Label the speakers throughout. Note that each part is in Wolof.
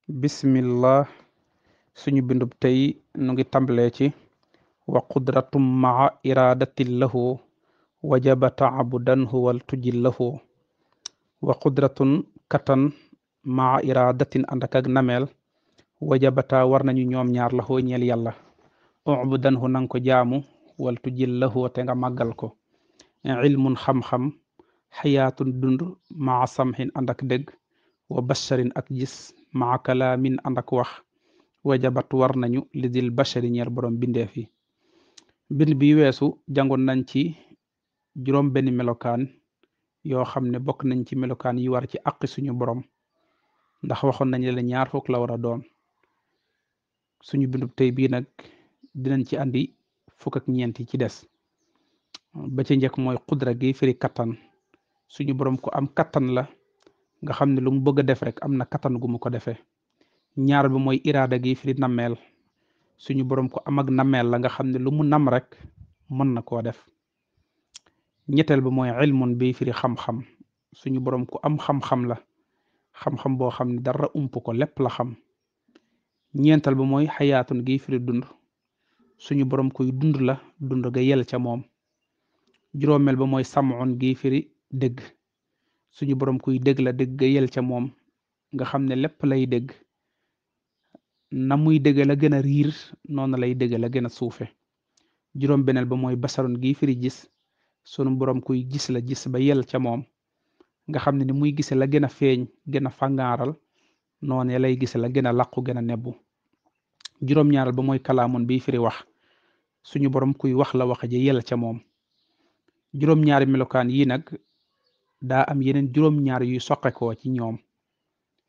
Speaker 1: bismillah suñu bindub tey nu ngi tàmbalee ci wa qudratum maa iradatin lahu wajaba taabudan huwal tujil lahu wa qudratun kattan maa iradatin ànd ak nameel wajabata war nañu ñoom ñaar lahu ñeel yàlla ubudan hu nanga ko jaamu wal tujil lahu te nga màggal ko ilmun xam-xam xayaatun dund maa samhin ànd ak dégg wa basharin ak gis maa kalaamin ànd ak wax wajabat war nañu lidil bashari ñeel borom bindeef yi bind bi weesu jàngoon nañ ci juróom benn melokaan yoo xam ne bokk nañ ci melokaan yi war ci àqi suñu borom ndax waxoon nañ la ñaar fukk la war a doon suñu bindub tey bii nag dinañ ci andi fukk ak ñeent yi ci des ba ci njëkk mooy xudra gi firi kattan suñu borom ko am kattan la nga xam ne lu mu bëgg a def rek am na kattan gu mu ko defee ñaar bi mooy iraada gi firi nammeel suñu borom ko am ak nammeel la nga xam ne lu mu nam rek mën na koo def ñetteel bi mooy ilmun bi firi xam-xam suñu borom ku am xam-xam la xam-xam boo xam ne dara ump ko lépp la xam ñeenteel bi mooy xayaatun gi firi dund suñu borom kuy dund la dund ga yel ca moom juróomeel ba mooy samun gi firi dégg suñu borom kuy dégg la dégg ga yel ca moom nga xam ne lépp lay dégg na muy dégg la gën a riir noonu lay dégg la gën a suufe juróom beneel ba mooy basarun gi firi gis sunu borom kuy gis la gis ba yel ca moom nga xam ne ni muy gise la gën a feeñ gën a fàngaaral noonu lay gise la gën a làqu gën a nebbu juróom-ñaaral ba mooy kalaamun bi firi wax suñu borom kuy wax la wax ji yel ca moom juróom-ñaari melokaan yi nag daa am yeneen juróom-ñaar yuy soqekoo ci ñoom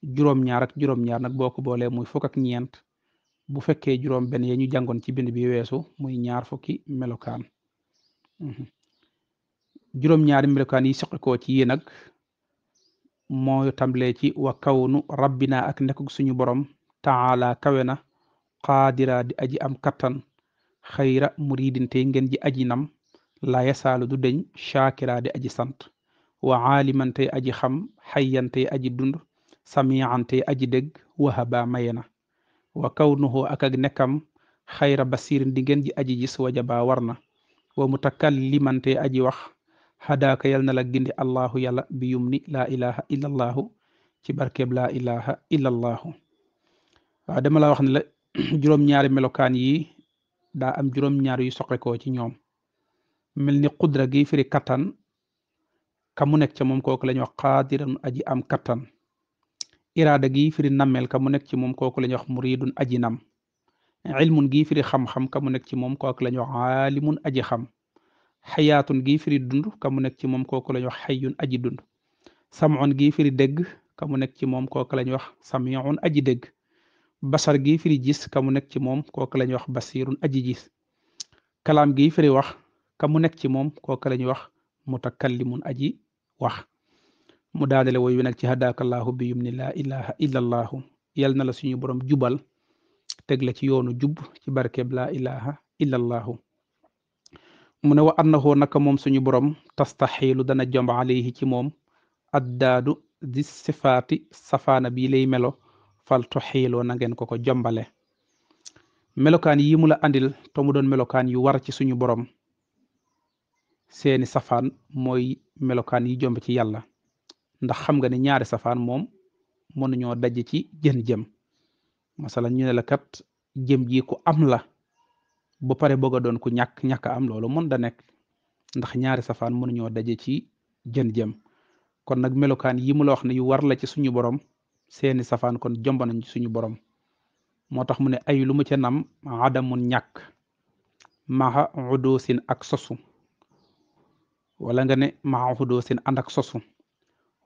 Speaker 1: juróom-ñaar ak juróom-ñaar nag boo ko boolee muy fukk ak ñeent bu fekkee juróom benn ya ñu jàngoon ci bind bi weesu muy ñaar fukki melokaan juróom-ñaari melokaan yi soqekoo ci yi nag moo tàmbalee ci wa kawnu rabbina ak nekkug suñu borom taala kawe na qaadira di aji am kattan xayra muridin tey ngeen ji aji nam la yasaalu du deñ shaakira di aji sant wa aaliman tey aji xam xayyan tey aji dund samian tey aji dégg wahaba mayena wa kawnuhu ak nekkam xayra basirin di ngeen ji aji gis wajaba war na wa mutakalliman tey aji wax xadaaka yal na la gindi allahu yàlla bi yum ni laa ilaha illa allahu ci barkeeb laa ilaha illa allahu waaw dama la wax ne la juróom-ñaari melokaan yi daa am juróom-ñaar yu soqekoo ci ñoom mel ni qudra gi firi kattan ka mu nekk ca moom kooku la ñuy wax qaadiran aji am kattan iraada gi firi nammeel ka mu nekk ci moom kooku la ñuy wax muridun aji nam ilmun gi firi xam-xam ka mu nekk ci moom kooku la ñuy wax aalimun aji xam xayaatun gi firi dund ka mu nekk ci moom kooku la ñuy wax xayyun aji dund samun gi firi dégg ka mu nekk ci moom kooku la ñuy wax samiun aji dégg basar gi firi gis ka mu nekk ci moom kooku la ñuy wax basirun aji gis kalaam gi firi wax ka mu nekk ci moom kooku la ñuy wax mutakallimun aji wax mu daanele woy wi nag ci hadakallahu bi yum ni laa ilaha illa allahu yal na la suñu borom jubal teg la ci yoonu jub ci barkeb laa ilaha illa allahu mu ne wa annahu naka moom suñu borom tastaxiilu dana jomb alayhi ci moom addaadu di sifaati safaana bii lay melo fal tuxiiloo na ngeen ko jombale melokaan yi mu la andil to mu doon melokaan yu war ci suñu borom seeni safaan mooy melokaan yi jomb ci yàlla ndax xam nga ne ñaari safaan moom mënuñoo daje ci jëm masalan ñu ne la kat jëm ji ku am la ba pare bëgg a doon ku ñàkk am loolu mën da nekk ndax ñaari safaan mënuñoo daje ci jëm kon nag melokaan yi mu la wax ne yu war la ci suñu borom seeni safaan kon jomb nañ ci suñu borom moo tax mu ne ay lu mu ca nam adamun ñàkk maxa udoosin ak sosu wala nga ne maxa udoosin ànd ak sosu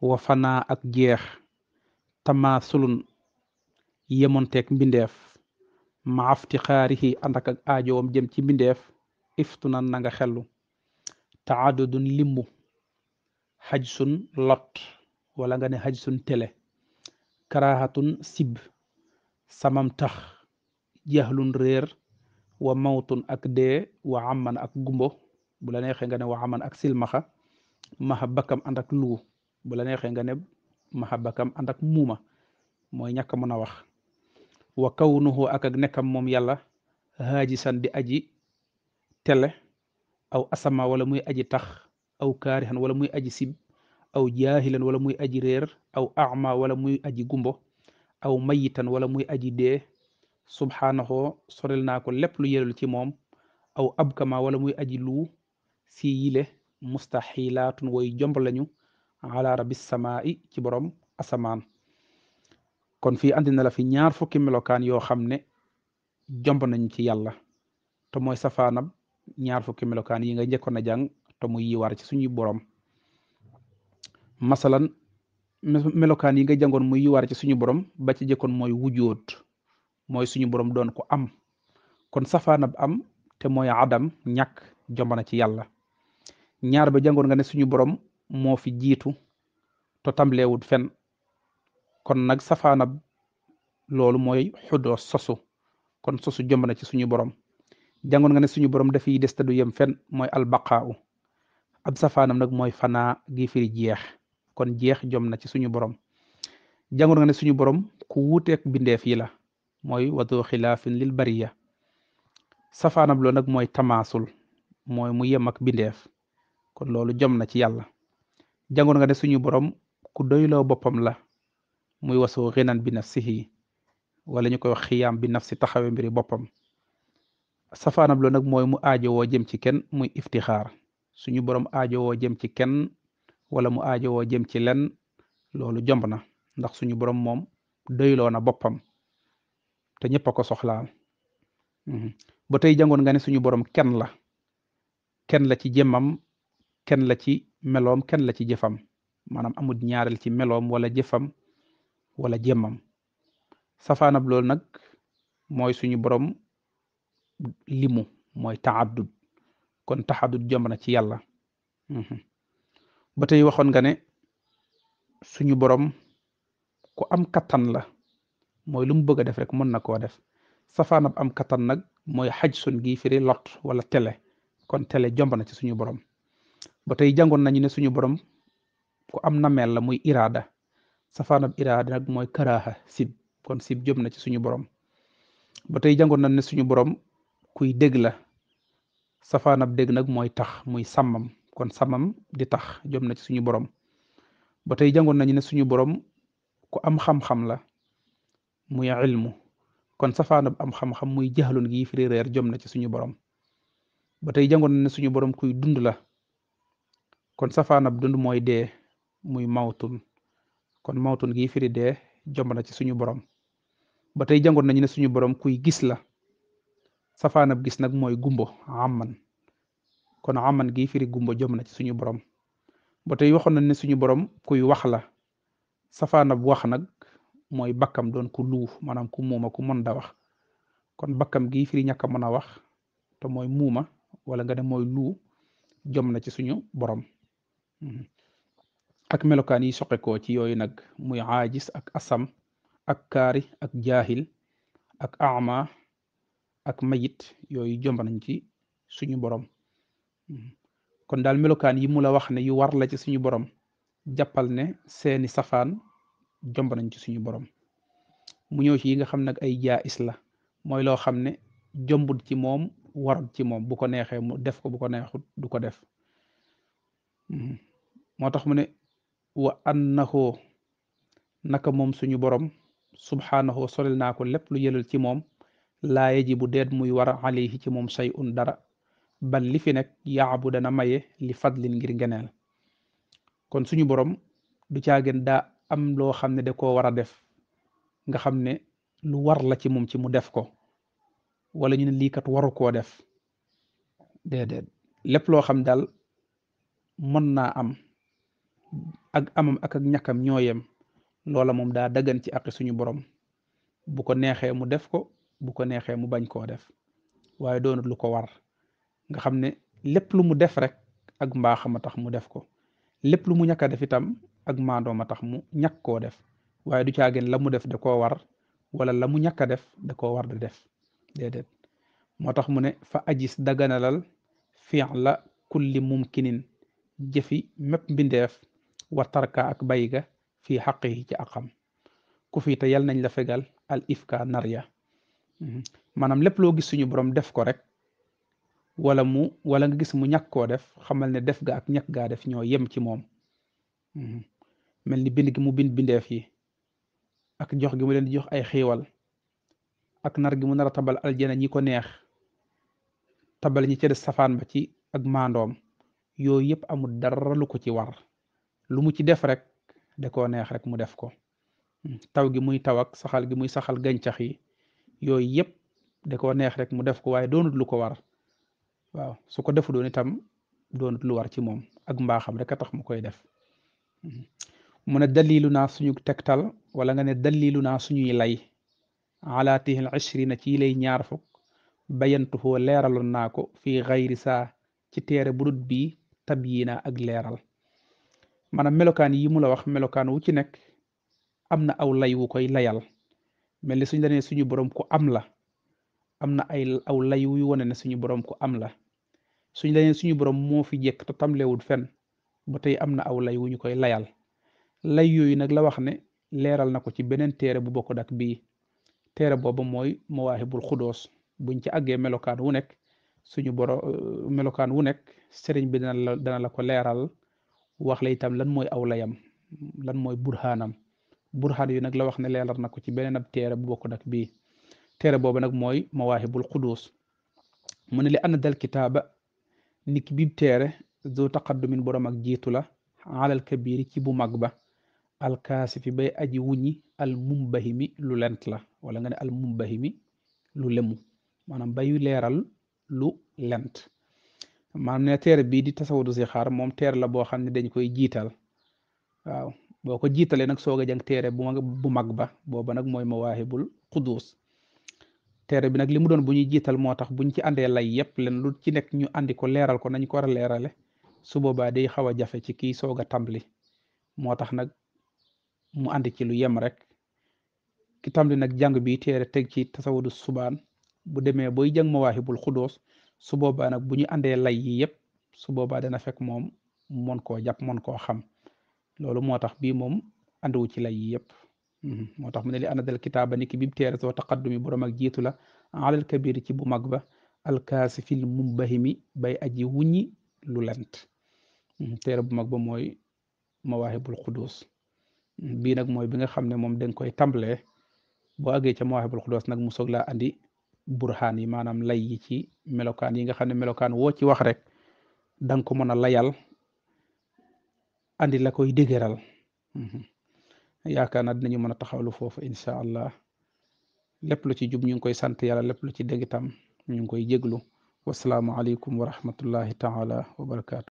Speaker 1: wa fanaa ak jeex tamaasulun yemonteeg mbindeef maaftixaarihi ànd ak aajowam jëm ci mbindeef iftunan na nga xellu taadudun limmu xaj sun lot wala nga ne xaj sun tele karahatun sib samam tax jahlun réer wa mawtun ak dee wa aman ak gumbo bu la neexee nga ne wa aman ak silmaxa maxa bakkam ànd ak luu bu la neexee nga ne maxa bakkam ànd ak muuma mooy ñàkk mën a wax wa kawnuhu ak nekkam moom yàlla haajisan di aji tele aw asama wala muy aji tax aw kaarihan wala muy aji sib aw jaahilan wala muy aji réer aw ama wala muy aji gumbo aw mayitan wala muy aji dee subhaanahu sorel naa ko lépp lu yelul ci moom aw abkama wala muy aji luu si yile mustaxilaatun woy jomb lañu ala rabbi samaa'i ci borom asamaan kon fii andi na la fi ñaar fukki melokaan yoo xam ne jomb nañu ci yàlla te mooy safaanab ñaar fukki melokaan yi nga njëkkoon a jàng te muy yiwaar ci suñuy borom masalan melokaan yi nga jàngoon muy yiwaar ci suñu borom ba ci jëkkoon mooy wujoot mooy suñu borom doon ko am kon safaanab am te mooy adam ñàkk jomb na ci yàlla ñaar ba jàngoon nga ne suñu borom moo fi jiitu to tambleewut fen kon nag safaanab loolu mooy xudoo sosu kon sosu jomb na ci suñu borom jàngoon nga ne suñu borom dafiy des te du yem fen mooy albaqaaw ab safaanam nag mooy fanaa gi firi jeex kon jeex jom na ci suñu borom jàngoon nga ne suñu borom ku wuuteek bindeef yi la mooy wadu xilaafin lil bariya safaanab loolu nag mooy tamaasul mooy mu yem ak bindeef kon loolu jom na ci yàlla jàngoon nga ne suñu borom ku doyloo boppam la muy wasu xinan bi nafsihi wala ñu koy wax xiyaam bi nafsi taxawe mbiri boppam safaanab loolu nag mooy mu aajowoo jëm ci kenn muy iftixaar suñu borom aajowoo jëm ci kenn wala mu aajowoo jëm ci lenn loolu jomb na ndax suñu borom moom doyloo na boppam te ñëpp a ko soxlaal ba tey jàngoon nga ne suñu borom kenn la ci jëmmam kenn la ci meloom kenn la ci jëfam maanaam amul ñaareel ci meloom wala jëfam wala jëmmam safaanab loolu nag mooy suñu borom limu mooy taaddud kon taxaddud jomb na ci yàlla ba tey waxoon nga ne suñu borom ku am kattan la mooy lu mu bëgg a def rek mën na koo def safaanab am kattan nag mooy xaj sun gi firi lot wala tele kon tele jomb na ci suñu borom ba tey jàngoon nañu ne suñu borom ku am nameel la muy iraada safaanab iraada nag mooy karaaha sib kon sib jom na ci suñu borom ba tey jàngoon nañ ne suñu borom kuy dégg la safaanab dégg nag mooy tax muy sàmmam kon sàmmam di tax jom na ci suñu borom ba tey jàngoon nañu ne suñu borom ku am xam-xam la muy ilmu kon safaanab am xam-xam muy jaxlun gi firi réer jom na ci suñu borom ba tey jàngoon nañ ne suñu borom kuy dund la kon safaanab dund mooy dee muy mawtun kon mawtun gi firi dee jomb na ci suñu borom ba tey jàngoon nañu ne suñu borom kuy gis la safaanab gis nag mooy gumbo aman kon aman gi firi gumbo jomb na ci suñu borom ba tey waxoon nañ ne suñu borom kuy wax la safaanab wax nag mooy bakkam doon ku luu maanaam ku muuma ku mën da wax kon bakkam gi firi ñàkk a mën a wax te mooy muuma wala nga ne mooy luu jom na ci suñu borom ak melokaan yi soqekoo ci yooyu nag muy aajis ak asam ak kaari ak jaahil ak ama ak mayit yooyu jomb nañ ci suñu borom kon daal melokaan yi mu la wax ne yu war la ci suñu borom jàppal ne seeni safaan jomb nañ ci suñu borom mu ñëw ci yi nga xam nag ay jaais la mooy loo xam ne jombut ci moom warut ci moom bu ko neexee mu def ko bu ko neexut du ko def moo tax mu ne wa annahu naka moom suñu borom subhaanahu solel naa ko lépp lu yelul ci moom laa yajibu deet muy war alayhi ci moom shay'un dara bal li fi nekk yaabu dana maye li fadlin ngir ngeneel kon suñu borom du caageen daa am loo xam ne da koo war a def nga xam ne lu war la ci moom ci mu def ko wala ñu ne lii kat waru koo def déedéet lépp loo xam daal mën naa am ak amam ak ñàkkam ñooyem loola moom daa daggan ci aqi suñu borom bu ko neexee mu def ko bu ko neexee mu bañ koo def waaye doonut lu ko war nga xam ne lépp lu mu def rek ak mbaaxam a tax mu def ko lépp lu mu ñàkk a def itam ak maandoom a tax mu ñàkk koo def waaye du caageen la mu def da koo war wala la mu ñàkk a def da koo war di def déedéet moo tax mu ne fa ajis daganalal fi'la kulli mumkinin jëfi mépp mbindeef wa tarka ak bayga fii xaqihi ci aqam ku fi te yal nañ la fegal al ifka nar ya maanaam lépp loo gis suñu borom def ko rek wala nga gis mu ñàkk koo def xamal ne def ga ak ñàkk gaa def ñoo yem ci moom mel ni bind gi mu bind bindeef yi ak jox gi mu leen di jox ay xiiwal ak nar gi mu nar a tabal aljana ñi ko neex tabal ñi ca des safaan ba ci ak maandoom yooyu yëpp amul dara lu ko ci war lu mu ci def rek da koo neex rek mu def ko taw gi muy taw ak saxal gi muy saxal gàncax yi yooyu yëpp da koo neex rek mu def ko waaye doonut lu ko war waaw su ko defu doon itam doonut lu war ci moom ak mbaaxam rek a tax mu koy def mu ne dalilu naa suñu tegtal wala nga ne dalilu naa suñuy lay ala tihil ishrina ci lay ñaar fukk bayantuhoo leeraloon naa ko fii xayri saa ci téere bu dut bii tabyiina ak leeral maanaam melokaan yi mu la wax melokaan wu ci nekk am na aw lay wu koy layal mel ni suñ la nee suñu borom ku am la am na ay aw lay wuy wone ne suñu borom ku am la suñ la nee suñu borom moo fi jekk te tamlewul fen ba tey am na aw lay wu ñu koy layal lay yooyu nag la wax ne leeral na ko ci beneen téere bu bokk dak bii téere booba mooy mawaahibul xudoos buñ ci àggee melokaan wu nekk suñu borom melokaan wu nekk sëriñ bi dana la ko leeral wax la itam lan mooy aw layam lan mooy burhaanam burhaan yu nag la wax ne leeral na ko ci beneen ab téere bu bokk dak bii téere booba nag mooy mawaahibul xudoos mu ne li anna dal kitaaba niki bib téere zo taqaddumin borom ak jiitu la alal kabiri ci bu mag ba alkaasifi bay aji wuñi al mumbahimi lu lent la wala nga ne al mumbahimi lu lemu maanaam bayu leeral lu lent maanaam ne téere bii di tasawudu si xaar moom téere la boo xam ne dañ koy jiital waaw boo ko jiitalee nag soog a jàng téere bu mag ba booba nag mooy mawaahibul quddus téere bi nag li mu doon bu ñuy jiital moo tax buñ ci àndee lay yépp len lu ci nekk ñu andi ko leeral ko nañ ko war a leerale su boobaa day xaw a jafe ci kii soog a tàmbali moo tax nag mu andi ci lu yem rek ki tàmbali nag jàng bi téere teg ci tasawudu subaan bu demee boy jàng mawaahibul xudoos su boobaa nag bu ñu àndee lay yi yépp su boobaa dana fekk moom mon koo jàpp mon koo xam loolu moo tax bii moom andiwu ci lay yi yépp moo tax mu ne li anadal kitaaba niki bi téere soo taqaddumi borom ak jiitu la alal kabir ci bu mag ba alkaasifil mumbahimi bay aji wuññi lu lent téere bu mag ba mooy mawaahibul xudoos bii nag mooy bi nga xam ne moom dañ koy tàmbalee boo àggee ca mawaahibul xudoos nag mu soog laa andi burhaan yi maanaam lay yi ci melokaan yi nga xam ne melokaan woo ci wax rek danga ko mën a layal andi la koy dëgëral yaakaar naa dinañu mën a taxawlu foofu incha allah lépp lu ci jub ñu ngi koy sant yàlla lépp lu ci dégg itam ñu ngi koy jéglu wasalaamu aleykum wa rahmatullahi taala wa barakaatu